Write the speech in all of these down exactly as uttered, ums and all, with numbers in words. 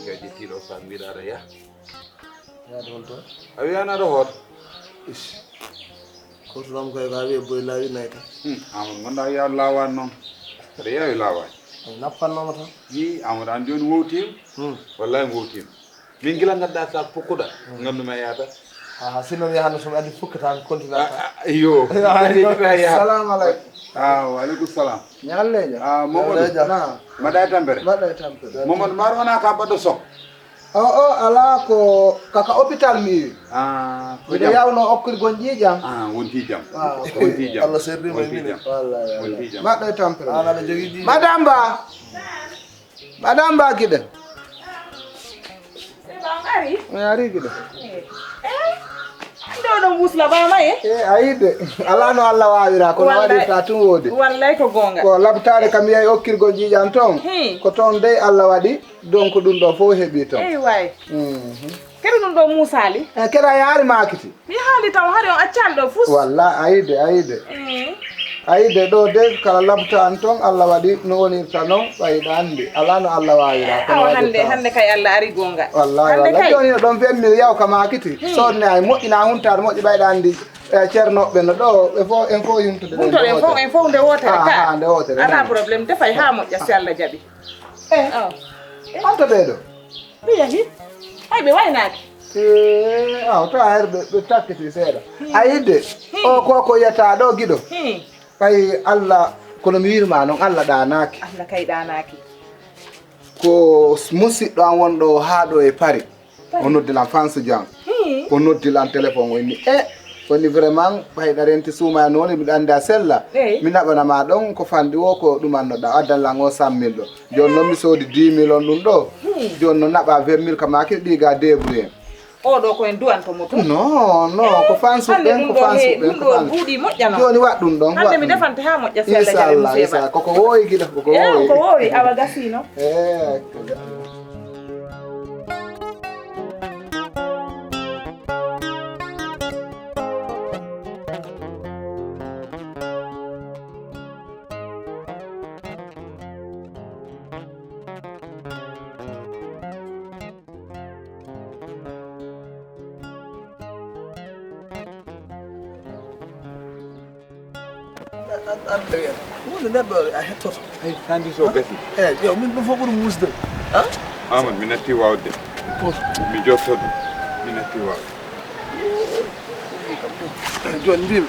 Kadi tiiɗo sa mbiɗa aɗa yaha. Yaade hol toon? A wiyani aɗa hoota. Is. Koto ɗam koye ka wiye boy laawi nayi tan. Hmm, Amadou, gonɗa yaade laawani noon. Aɗa yeewi laawaani. Ay, nappannooma tan. Yi, Amadou, an jooni wowtiima. Hmm. Wallahi wowtiima. Min gila ngadda sa pukkuɗa, hmm, nganndu ma yaata. Aha, sinno mi yahanno so mi addi fukkata mi continue. Ah, ah, iyo. Ay, ay, ay, ay. Salamu aleykum. Ah, wa aleykum salam. Ñalleejo. Ah, Mamadou. Ñalleejo. Na. Mbaɗa e tampere? Mbaɗa e tampere. Mamadou, mbaɗa wona ka baɗɗo sok? O, o, alaa ko kaka hôpital mi iwi. Ah, ko miɗo jam? Yawno okkirgol ƴiiƴam. Ah, wonti jam. Ah, wonti jam. Allah serrima e minen. Wonti jam. Wallahi, wonti wallahi. Jam. Mbaɗa e tampere. An aɗa jogii ƴiiƴam. Madame Ba. Madame Ba Giɗe. Seba, on ari? Mi ari Giɗe. Eh, eh, ande oɗon musla bama e? Eh, a yiɗde. Alaa no Allah waawira, kono waɗirta tun woodi. Wallay ko goonga. Ko labtaare kam yahi okkirgol ƴiiƴam toon. Hmm. Ko toon dey Allah waɗi. Donc ɗum ɗo fof heɓi toon. Eyi waay. Mhm. Kadi ɗum ɗo muusaali? Eh, kadi a yaari maakiti. Mi haali taw hari on accaali ɗo fus. Walla, ayde, ayde. Mm. Ayde ɗo de kala labta an toon, Allah waɗi no wonirta noon, ɓayɗa anndi. Alaa no Allah waawira, kono awa waɗirta hannde, hannde kay Allah ari goonga. Wallahi, hannde wallahi. Kay. Jooni no ɗon vingt mille yaw ka maakiti. Hmm. Soodne ay moƴƴina huntaade moƴƴi ɓayɗa anndi. E ceernooɓe no ɗo, ɓe fof, en fof yumtude ɗen. Huntoɗen fof, en fof nde wootere. Ah, ka. Ah, nde wootere. Alaa problème, defay haa moƴƴa si Allah jaɓi. Eh, oh. Honto ɓee ɗo? Ɓe yahi. Ay, ɓe waynaaki. Eh, aw, to a her ɓe, ɓe takkiti seeɗa. Hmm. A yidde, hmm, o ko ko yiyata ɗo giɗo. Hmm. Ɓay Allah, kono mi wirma noon, Allah ɗaanaaki. Allah kay ɗaanaaki. Ko musiɗɗo am wonɗo haa ɗo e Paris. O noddi lan fansujo am. Hmm. O noddi lan téléphone, o inni, e, o inni vraiment, ɓayɗa renti suuma e noone, miɗo anndi a sella. Eyi. Mi naɓana ma ɗon ko fanɗi o, ko ɗumannoɗa, addan lan o cent mille ɗo. Jooni noon mi soodi dix mille on ɗum ɗo. Hmm. Jooni noon naɓa vingt mille ka maaki ɗi ga débrouiller. O ɗo ko en duwanto mo tun. Non, non, ko fansuɓe ɓen, ko fansuɓe ɓen, ko fansuɓe. Hannde ɗum ɗo he-, ɗum ɗo buuɗi moƴƴa noon. Jooni waɗ ɗum ɗon, hannde mi defante haa moƴƴa si Allah jaɓi, Museeba. Inchallah, inchallah. Koko woowi gila, koko woowi. Eey, koko woowi, awa gasii noon. Eey, Woni neɗɗo a hettoto. Ay, sandi so gasi. Eyi, yo, min ɗum fof ɓuri muusde. Han? Amadou, mi natti waawde. Fof. Mi jotto ɗum. Mi natti waawde. Jooni mbimi,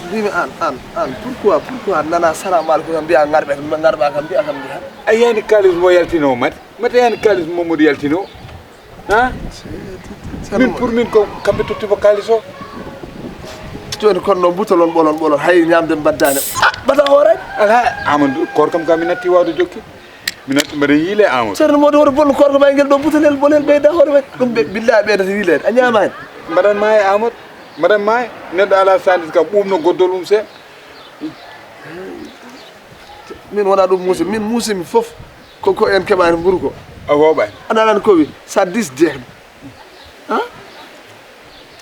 mbimi an, an, an, pourquoi, pourquoi nana salamu aleykum, mbiya ngarɓe, ngarɓa kam, mbiya kam, mbiya. A yiyani kaalis mo yaltino, mate? Mate yani kaalis Mamadou yaltino? Ha? Min pour min ko kamɓe totti mo kaalis o. Jooni kono noon butolon ɓolon ɓolon hay ñaamde mbaddaani. Ah, mbaɗa hoore? Alaa, Amadou, koor kam ka mi natti waawde jokki. Mi natti mbaɗen yiile Amadou. Ceerno Modou woto bonnu koor ko ma ngel ɗo butanel bonel ɓeyda hoore men. Ɗum ɓe, billahi ɓeydata yiileede. A ñaamaani. Mbaɗan ma e Amadou. Mbaɗan ma e. Neɗɗo alaa sandis kam ɓuuɓno goddol mum seeɗa. Min wona ɗum muusi, min muusimi fof ko, ko en keɓani mburu ko. A wooɓani. Aɗa anan kowi, sa dix jeehɗo. Ha?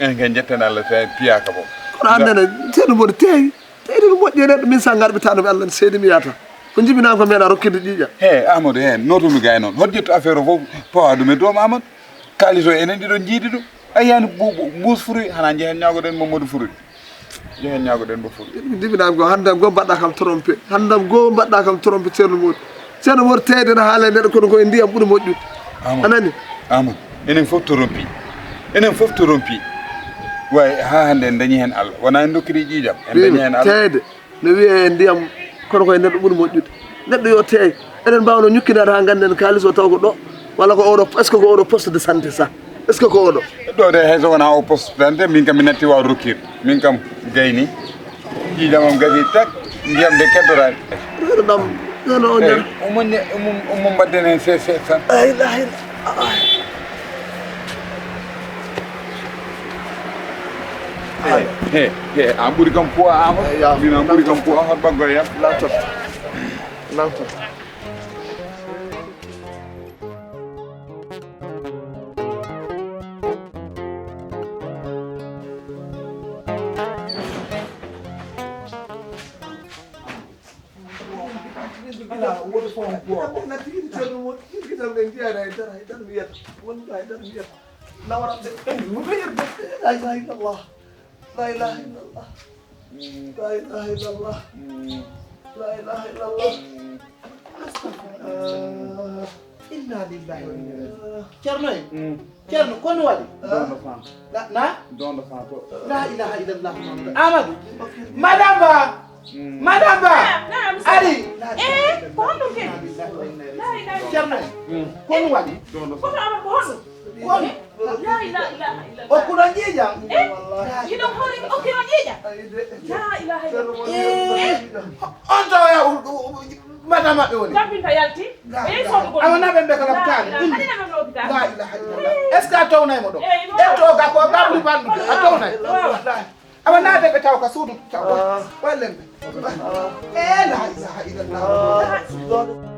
En kay jetten Allah tawi piyaka bo. Kono annene, ceerno mboɗo teeyi. Teeyde no moƴƴi e neɗɗo, min sa ngarɓitano mi Allah ne seedi mi yata. Ko jibinami ko meeɗa rokkinde ƴiiƴam. He, Amadou, he, notomi gay noon. Hoto ƴettu affaire o fof pawa ɗum e doom Amadou. Kaalis o enen ɗiɗo jiidi ɗum. A yiyani bu-, bu-, buus fruit, hana jehen ñaagoɗen Mamadou fruit. Jehen ñaagoɗen mo fruit. Jibinami ko handam goo mbaɗɗa kam trompé. Handam goo mbaɗɗa kam trompé ceerno Mody. Ceerno Mody teeyde no haala e neɗɗo kono ko e ndiyam ɓuri moƴƴude. Amadou. A nani? Amadou. Enen fof torompi. Enen fof torompi. Way ha hande en dañi hen Allah. Wona en dokkiri ƴiiƴam. En dañi hen Allah. Teeyde. No wiyee ndiyam kono koye neɗɗo ɓuri moƴƴude. Neɗɗo yo teey. Eɗen mbaawnoo ñukkinaade haa ngannden kaalis o taw ko ɗo, walla ko oɗo, est-ce que ko oɗo poste de santé sah? Est-ce que ko oɗo? Ɗo de hay so wonaa o poste de santé, min kam mi natti waaw rokkirde. Min kam gayni. Ƴiiƴam am gasii tak, ndiyam de keddoraani. Ɗo ɗam, ɗo ɗo on jam. Omo ne-, omo, omo mbaɗden heen seeɗa seeɗa tan. La ilaha illa. He, he, he, an ɓuri kam poids, Amadou. Min an ɓuri kam poids, hot ɓaggoye yam. Lantot. Lantot. Ala, woto fo on poids. Tan ɓe njiyaani hay dara, hay dara mi yiyata. Wonde hay dara mi yiyata. Nawaram de, ɗum no yerde. La ilaha illallah. La ilaha illallah. La ilaha illallah. La ilaha illallah. Astagfirullah. Inna lillahi wa inna ilayhi. Ceerno en. Ceerno, ko no waɗi? Dondo fan. Na, na? Dondo fan ko. La ilaha illallah Muhammadu. Amadou. Madame Ba. Madame Ba. Naam, naam. Ari. Eh, ko honɗum kadi? La ilaha illallah. Ceerno en. Ko no waɗi? Dondo fan. Koto Amadou, ko honɗum? Ko honɗum? La ilaha illallah. O kuɗo ƴiiƴam. Eh? Yiɗo hoore o kiro ƴiiƴam. La ilaha illallah. Eh? On tawa ya madame maɓɓe woni. Tampinta yalti. Awa na ɓe mbeka lapitaani. La ilaha illallah. Est-ce que a townay mo ɗo? Ƴetto ga ko gabri balɗude a townay. Awa na ɓe ɓe taw ka suudu taw. Wallen ɓe. E la ilaha illallah.